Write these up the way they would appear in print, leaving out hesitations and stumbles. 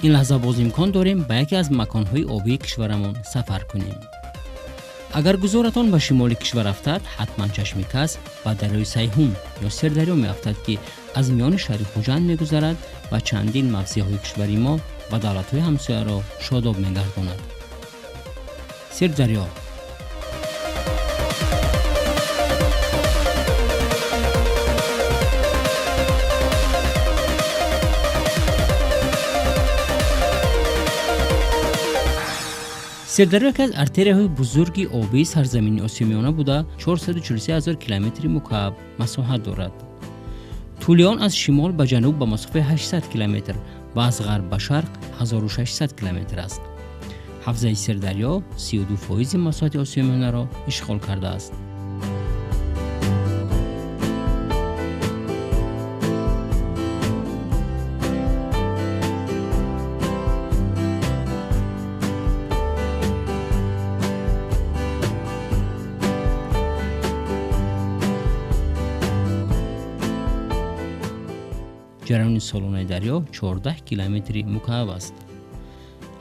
Ин лаҳза боз имкон дорем ба яке аз маконҳои обии кишварамон сафар кунем. Агар гузоратон ба шимоли кишвар афтад, ҳатман чашми кас ба дарёи Сайҳун ё Сирдарё меафтад, ки аз миёни шаҳри Хуҷанд мегузарад ва чандин мавзеъҳои кишвари мо ва давлатҳои ҳамсояро шодоб мегардонад. Сирдарё. Сирдарё яке аз артерияҳои бузурги обии сарзамини Осиёи Миёна буда, 443 ҳазор километри мукааб масоҳат дорад. Тӯли он аз шимол ба ҷануб ба масофаи 800 километр ва аз ғарб ба шарқ 1600 километр аст. Ҳавзаи Сирдарё 32% масоҳати Осиёи Миёнаро ишғол кардааст. Ҷараёни солонаи дарё 14 километри мукааб аст.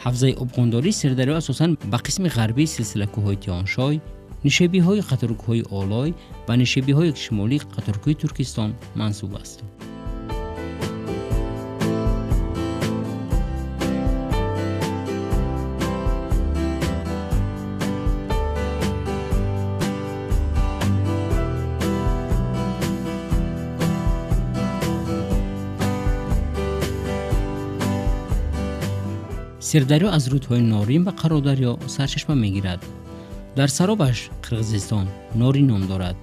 Ҳавзаи обғондории Сирдарё асосан ба қисми ғарбии силсилакӯҳҳои Тиёншой, нишебиҳои қаторкӯҳҳои Олой ва нишебиҳои шимолии қаторкӯҳи Туркистон мансуб аст. Сирдарё аз рудҳои Норин ва Қародарё сарчашма мегирад. Дар саробаш Қирғизистон Норин ном дорад.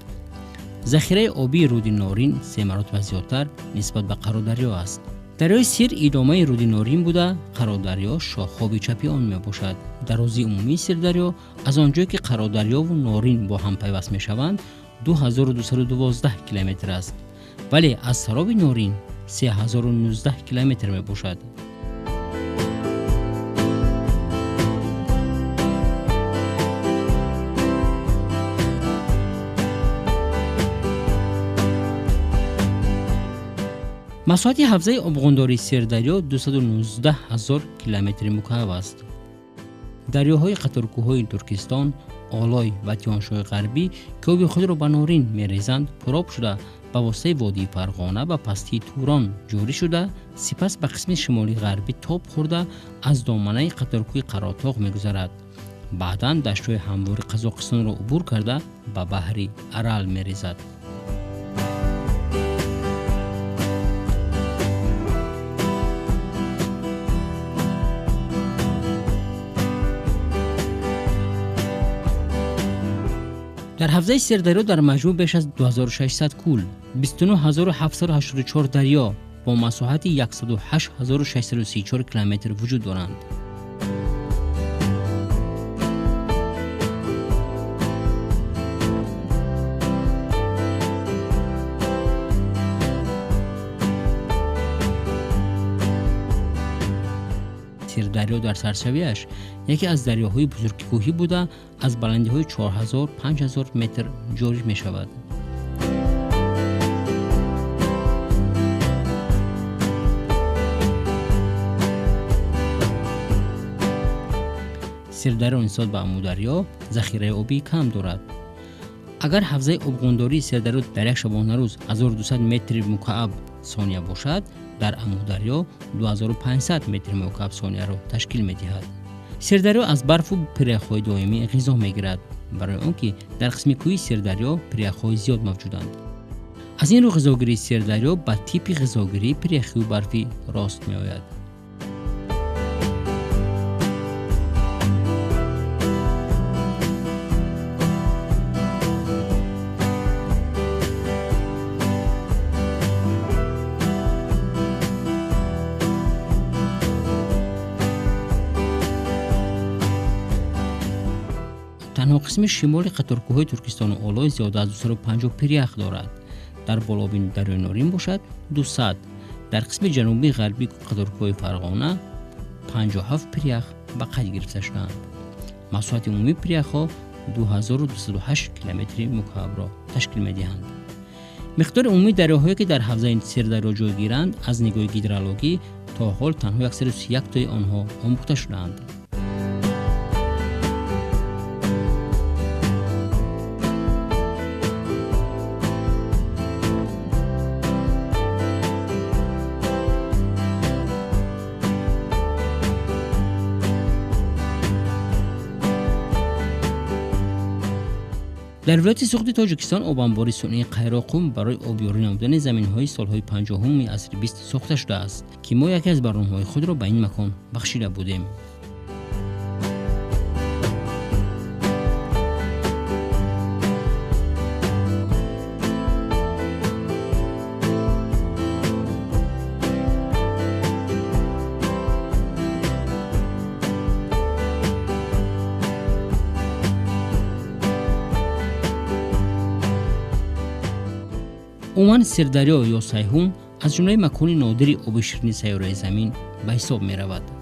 Захираи обии руди Норин се маротиба зиёдтар нисбат ба Қародарё аст. Дарёи Сир идомаи руди Норин буда, Қародарё шохоби чапи он мебошад. Дарозии умумии Сирдарё аз он ҷое ки Қародарёву Норин бо ҳам пайваст мешаванд 2212 километр аст, вале аз сароби Норин 3019 километр мебошад. Масоҳати ҳавзаи обғондории Сирдарё 219 ҳазор километри мукааб аст. Дарёҳои қаторкӯҳҳои Туркистон, Олой ва Тиёншои ғарбӣ, ки оби худро ба Норин мерезанд, пуроб шуда ба воситаи водии Фарғона ба пастии Турон ҷорӣ шуда, сипас ба қисми шимолии ғарбӣ тоб хӯрда аз доманаи қаторкӯҳи Қаротоғ мегузарад. Баъдан даштҳои ҳамвори Қазоқистонро убур карда ба баҳри Арал мерезад. Дар ҳавзаи Сирдарё дар маҷмӯъ беш аз 2600 кӯл, 29784 дарё бо масоҳати 108634 километр вуҷуд доранд. Сирдарё дар саршавиаш яке аз дарёҳои бузурги кӯҳӣ буда, аз баландиҳои 4000-5000 метр ҷорӣ мешавад. Сирдарё нисбат ба Амударё захираи обии кам дорад. Агар ҳавзаи обғондории Сирдарё дар як шабонарӯз 1200 метри мукааб сония бошад, дар Амударё 2500 метри мукааб сонияро ташкил медиҳад. Сирдарё аз барфу пиряхҳои доимӣ ғизо мегирад, барои он ки дар қисми кӯҳи Сирдарё пиряхҳои зиёд мавҷуданд. Аз ин рӯ ғизогирии Сирдарё ба типи ғизогирии пиряхию барфӣ рост меояд. Танҳо қисми шимоли қаторкӯҳҳои Туркистону Олой зиёда аз 250 пирях дорад. Дар болоби дарёи Норин бошад 200, дар қисми ҷанубии ғарбии қаторкӯҳҳои Фарғона 57 пирях ба қайд гирифта шудаанд. Масоҳати умумии пиряхҳо 2208 километри мукаабро ташкил медиҳанд. Миқдори умумии дарёҳое ки дар ҳавзаи Сирдарё ҷойгиранд, аз нигоҳи гидрологӣ То ҳол танҳо 131 тои онҳо омӯхта шудаанд. Дар вилояти Суғди Тоҷикистон обанбори сунъии Қайроқум барои обёрӣ намудани заминҳои солҳои 50-уми асри 20 сохта шудааст, ки мо яке аз барномаҳои худро ба ин макон бахшида будем. Умуман, Сирдарё ё Сайҳун аз ҷумлаи макони нодири оби ширини сайёраи Замин ба ҳисоб меравад.